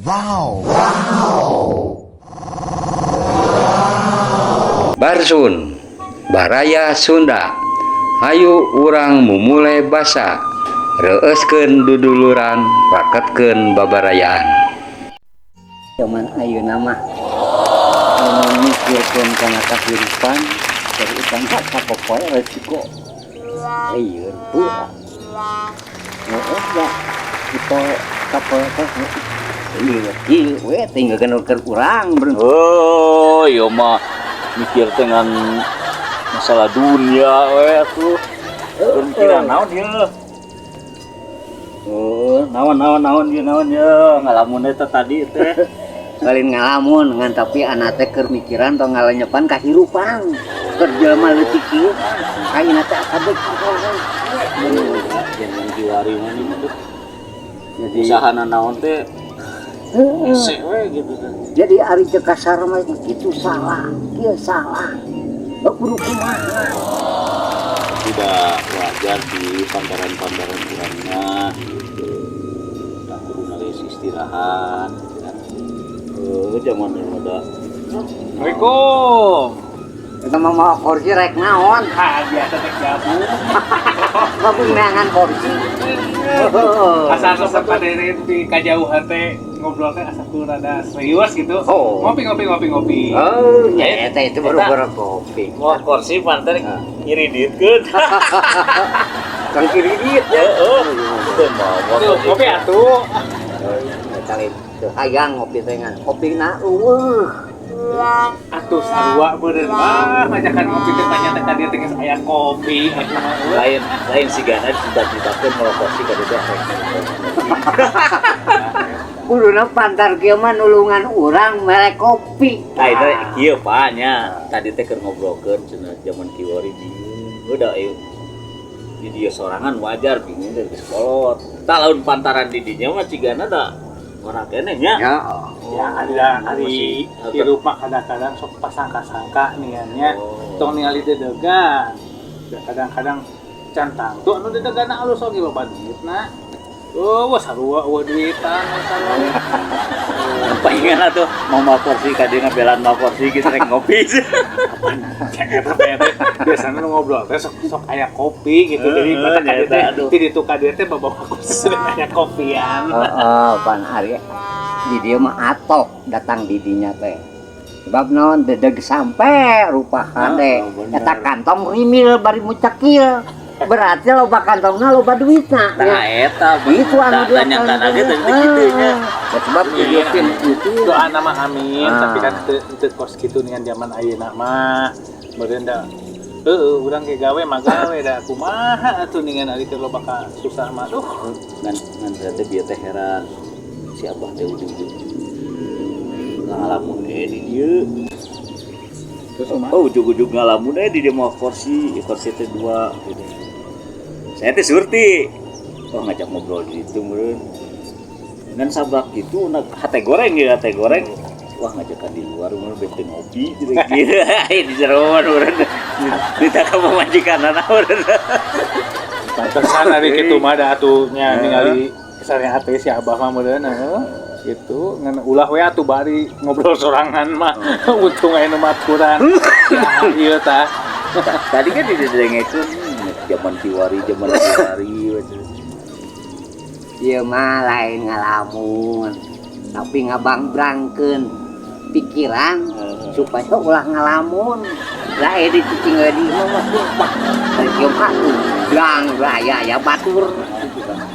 Wow. Barsun, Baraya Sunda. Hayu urang mumule basa, reueuskeun duduluran, raketkeun babarayaan. Zaman ayeuna mah anu mikirkeun kana kahirupan terutama sapopoe resiko lieur berat. Heeh da kita kapoe teh lieur kieu we tinggalkeun keur urang. Oh, iya mah mikir dengan masalah dunia we atuh. Pikiran naon ieu? Oh, naon naon naon ieu, naon ieu ngalamun eta tadi teh? Lain ngalamun ngan, tapi anak teh keur mikiran tong ngalenyepan kahirupan keur jelema leutik kieu ayeuna teh asa beuk. Jangan kiwari mah ini mah tuh. Jadi Usahana naon teh hese we gitu teh. Jadi ari cek kasar mah itu salah kieu, salah. Oh, kudu kumaha? Tidak wajar di pantaran-pantaran urangnya gitu. Tak kudu nangis istirahat gitu kan. Oh, zaman yang ada. Assalamualaikum. Eta mah mau kursi rek naon? Ah, biasa teh gabung. Gabung neangan kursi. Asa resep kaderin di kajauhan teh ngobrol teh asa kudu rada serius gitu. Oh. Ngopi, ngopi, ngopi, ngopi. Oh nya eta itu baru baru kopi. Mau kursi pantar ngiriditkeun. Kang kiri dit. Heeh. Teu mau Tuh, ngopi atuh. Eta lain teu hayang ngopi teh, ngan kopina eueuh. Atuh sarua beureun mah ngajakan ngopi teh tanya teh ka dieu teh geus aya kopi atuh mah. Lain lain sigana cita-citakeun mau kursi ka dieu teh. Kuduna pantar kieu mah nulungan urang mere kopi. Nah, itu kieu, Pak, nya. Tadi teh keur ngobrolkeun cenah zaman kiwari bingung. Udah ayo di dia sorangan wajar bingung dari kolot. Tah, laun pantaran di dinya mah cigana da orang keneh nya. Ya. Ya ada ari hirup mah kadang-kadang sok pasangka-sangka nih nya. Oh. Tong ningali dedegan. Da kadang-kadang can tangtu anu dedegan alus oge loba duitna. Oh, wah sarua eueuh duitan sarua. Palingan atuh mau mau kursi ka dieu, ngabelaan mau kursi gitu rek ngopi. Eta teh biasanya nu ngobrol teh sok sok aya kopi gitu. Jadi Heeh, mata ka dieu teh nyata, aduh. ti ditu ka dieu teh bawa khusus aya kopian. Heeh, pan ari di dieu mah atok datang di dinya teh. Sebab naon, dedeg sampai rupa hade. Oh, bener. Eta kantong rimil bari mucakil. Berarti loba kantongna, loba duitna. Nah, eta Itu anu da nyangka ge teh kitu nya. Ya, sebab dieukeun itu. Doa nama amin, Ah. tapi kan teu teu kos kitu dengan zaman ayeuna mah. Meureun da heeh urang ge gawe mah gawe da kumaha atuh ningan ari keur loba ka susah mah. Duh. Ngan ngan berarti dia teh heran si abah teh ujug-ujug ngalamun di dieu. Terus kumaha? Oh, ujug-ujug ngalamun di dia mau kursi, kursi teh dua gitu. Saya teh surti, oh, ngajak ngobrol di itu meureun ngan sabak gitu na hate goreng ya, hate goreng. Wah, ngajakan di luar meureun bete ngopi gitu gitu di jeroan meureun ditaka pamajikan meureun. Pantesan ari kitu mah da atuh nya ningali kesannya hate si abah mah meureun heuh. Gitu ngan ulah we atuh bari ngobrol sorangan mah, untung aya nu maturan. Ya ieu tah. Tadi kan didengekeun zaman kiwari, zaman kiwari. Ieu mah lain ngalamun, tapi ngabangbrangkeun pikiran supaya ulah ngalamun. Lah eh di cicing di imah mah sumpah. Dari kieu mah tuh gang raya ya batur.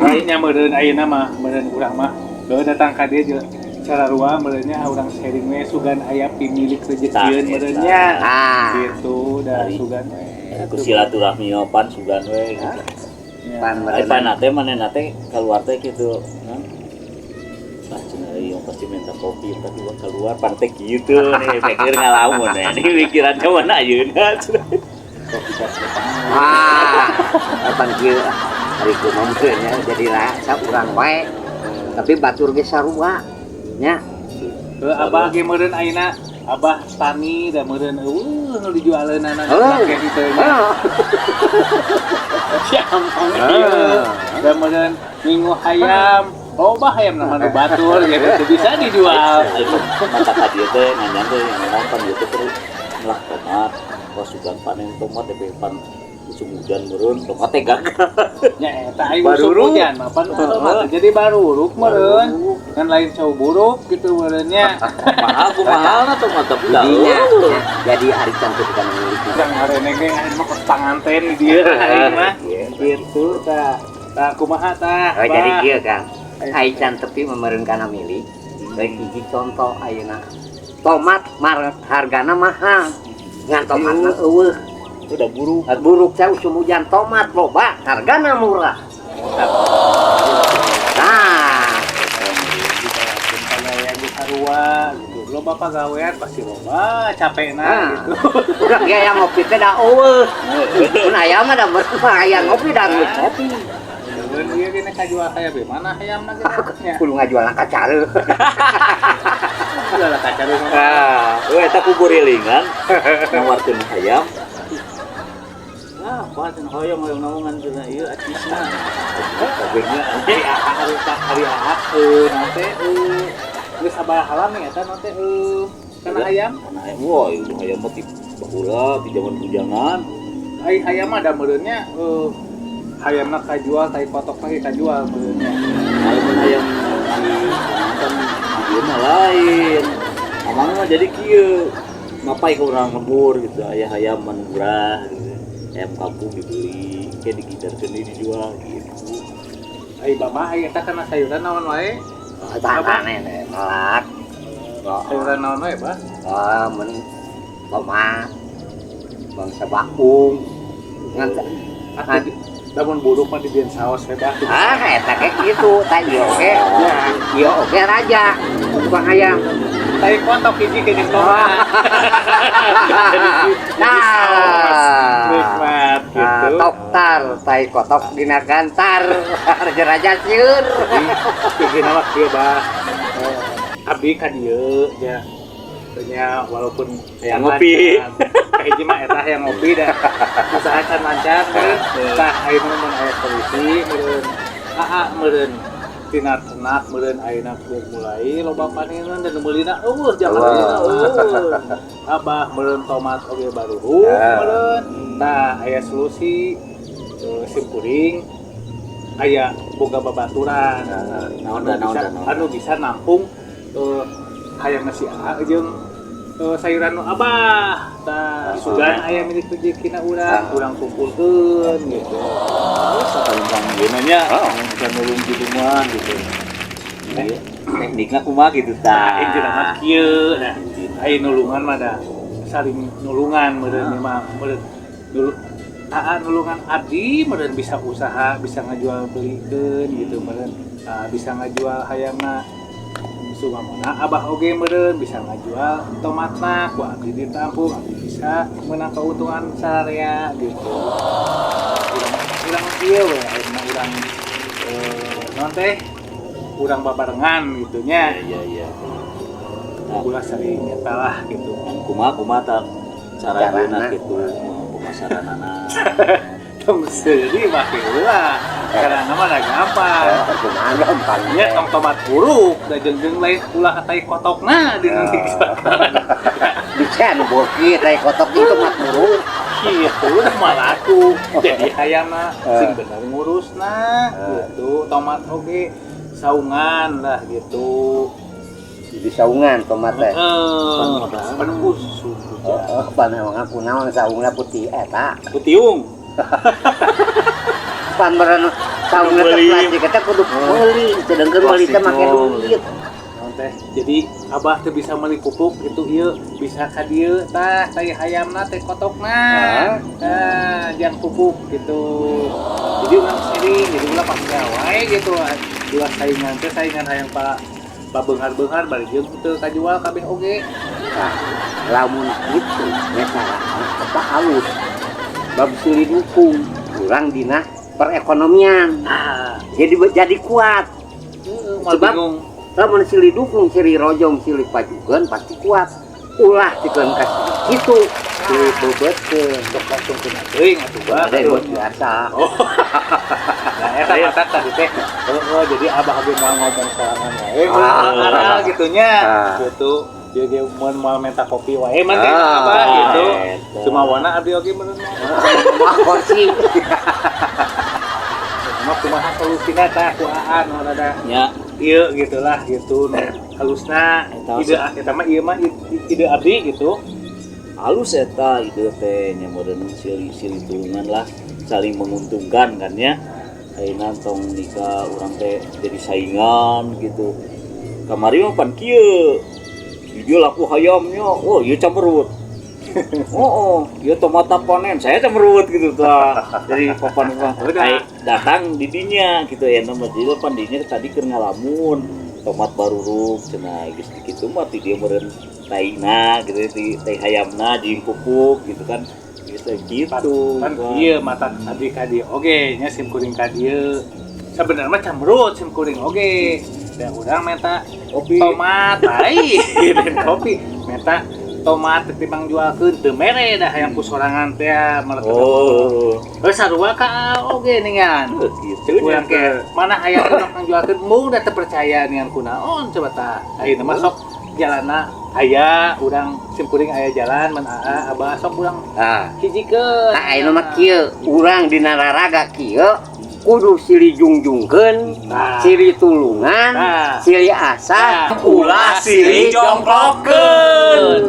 Lainnya meureun ayeuna mah meureun urang mah heuh datang ka dieu jeung cara ruang meureunnya urang sharing we, sugan aya pimilik rejekieun meureun nya. Ah, Gitu da sugan we. Ku silaturahmi pan sugan we gitu. Pan Ai meureun. Pan teh manehna teh keluar teh gitu. Nah, ah cenah ieu pasti minta kopi tapi gua keluar pan teh gitu nih pikir ngalamun ya. Ini pikirannya mana ayeuna cenah. Wah, kapan kieu ari kumaha meureun nya jadi rasa urang wae. Tapi batur ge sarua nya. Heuh, abah ge meureun ayeuna abah tani da meureun eueuh nu dijualeunana Heuh. kayak gitu nya. Si ampang ieu da meureun ngingu hayam. Loba hayam nama nu batur gitu teu bisa dijual. Mata ka dieu teh nganyan teh yang nonton gitu terus melak tomat. Wah, sugan panen tomat teh, pan usum hujan meureun tomat teh gagal. Nya eta ai usum Baruruk. Hujan mah pan tomat teh jadi baruruk meureun. Kan lain cau buruk gitu meureunnya. Mahal, kumaha na tomat, tapi dah. Jadinya ya, jadi ari can teu kana milikna. Urang harene ge aing mah kos panganten di dieu aing mah. Gitu tah. Tah, kumaha tah? Oh, jadi Bah? kieu, Kang. Ai can tepi meureun kana milik. Baik, hiji contoh ayeuna. Tomat mar hargana mahal. Ngan tomatna euweuh. Udah buruk. Buruk teh usum hujan tomat loba, hargana murah. Nah, Dibawakeun pagawean di sarua gitu. Loba pagawean pasti loba capekna Nah. gitu. Urang ge aya ngopi teh da euweuh. Mun aya mah da mah aya ngopi da geus ngopi. Bener ieu ge kajual kaya be mana hayamna ge nya. Kudu ngajual kacareuh. Ulah kacareuh mah. Ah. Oh, eta ku gurilingan nawarkeun hayam. Ah, apa cenah hoyong hoyong naongan cenah ieu acisna. Kabehnya. Hari aha hari hari aha naon teh geus sabaraha lami eta naon teh kana hayam? Kana hayam. Wah, ieu hayam mah ti baheula, ti zaman bujangan. Ai hayam mah da meureunnya hayamna kajual, tai kotokna ge kajual meureunnya. Lamun hayam di kan di dieu mah lain. Amangna mah jadi kieu. Mapai ke urang lembur gitu, aya hayam anu murah gitu. Ayam kampung dibeli, kayak digidarkeun deui dijual gitu. Ai bapak ai eta kana sayuran naon wae? Tanah teh melak. Sayuran naon wae, Bah? Ah, mun tomat, bangsa bakung. Ngan Atuh lamun buruk mah dijieun saos we, Bah. Ah, eta ge kitu, tah ieu oge. Ieu oge raja tukang ayam. Tai kotok hiji ke jeung tomat. Nah, Nikmat nah, gitu. Toktar, tai kotok dina gantar, raja-raja sieun. Jadi mah kieu, Bah. Abdi ka dieu nya. Nya walaupun Hayang ngopi. Kahiji mah eta hayang ngopi da usaha can lancar meureun. Tah, ayeuna mun aya solusi meureun. Aa meureun tina ternak meureun ayeuna geus mulai loba panenan dan meulina euweuh jangan meulina euweuh. Abah meureun tomat oge baruhuk meureun. Tah, aya solusi sim kuring aya boga babaturan Naon anu da, naon bisa da, naon da. Anu bisa nampung hayam si A jeung sayuran nu abah. Tah, sugan aya milik rezekina urang, urang kumpulkeun gitu. Terus sakalian ieu nya bisa nulung gitu mah gitu. Iya, teknikna kumaha gitu Nah, tah. intina mah kieu. Nah, aya nulungan mah da saling nulungan meureun mah meureun dulu Aa nulungan abdi meureun bisa usaha, bisa ngajual belikeun gitu meureun. Ah, bisa ngajual hayamna sumamona abah oge meureun bisa ngajual tomatna ku abdi ditampung, abdi bisa menang keuntungan sararea gitu. Urang urang ieu we ayeuna urang naon teh urang babarengan gitu nya. Iya. Nah, Ulah sering eta lah gitu. Kumaha kumaha tah cara Carana. guna gitu pemasaranana? Tong seuri mah ulah karena mah da gampang. Kumaha gampang. Nya tong tomat buruk da jeung lain ulah tai kotokna di nanti. Bisa nu boki tai kotok itu tomat buruk. Gitu udah mah laku jadi hayamna sing bener ngurusna gitu. Tomat oge saungan lah gitu. Jadi saungan tomat teh. Heeh, pan usum hujan. Oh, pan emang aku naon saungna putih eta. Putiung. Pan meureun saungna teh Beli. Plastik eta kudu meuli, sedengkeun meuli teh make duit. Naon teh jadi abah teh bisa meuli pupuk itu ieu bisa ka dieu tah tai hayamna teh kotokna. Nah, jang pupuk gitu. Jadi urang sering jadi ulah pas wae gitu dua saingan teh saingan hayang pa pabeunghar-beunghar bari jeung teu kajual kabeh oge. Nah, lamun kitu nya carana eta halus. Bab silih dukung urang dina perekonomian. Ah. Jadi kuat. Heeh, moal Sebab bingung. Lamun silih dukung, silih rojong, silih pajugeun pasti kuat. Ulah dikeun ka kitu. Tuluy beubetkeun, sok langsung kena teuing atuh, Bah. Ada buat biasa. Oh. Nah, eta mata tadi teh. Oh, jadi abah abah mau ngomong sorangan wae, arah gitu nya. Gitu. Dia dia mau mau minta kopi wae man teh abah gitu. Eta. Cuma wana abdi oge meureun. Wah, kursi. Mah kumaha solusina tah ku Aan nu rada Nya. Ieu gitulah gitu nu halusna. Eta. Ide eta mah, ieu mah ide abdi gitu. Halus eta ide teh nya, meureun silih silih tulungan lah, saling menguntungkan kan ya. Ayeuna tong nikah urang teh jadi saingan gitu. Kamari mah pan kieu, dia laku hayamnya, oh ieu camberut, oh ieu tomat panen, saya camberut gitu tah. Jadi papan Udah. ai datang didinya gitu ya, nama dia pan dinya tadi keur ngalamun tomat baruruk cenah. Geus kitu mah ti dia meureun taina gitu, ti tai hayamna jeung pupuk gitu kan, geus teh gitu. Kan ieu mata abdi ka dieu oge nya, sim kuring ka dieu sebenarnya mah camberut sim kuring oge da urang minta kopi. Tomat ai dan kopi, minta tomat ketimbang jualkeun teu mere dah hayang ku sorangan teh malah. Heuh, sarua ka oge ningan gitu. Urang ke mana hayang urang jualkeun mung da teu percaya ningan, kunaon coba tah. Ayeuna mah sok jalanna aya, urang sim kuring aya jalan man aa abah sok urang hijikeun. Tah, ayeuna mah kieu, urang dina raraga kieu kudu silih jungjungkeun, silih tulungan, silih asah, ulah silih jongklokeun.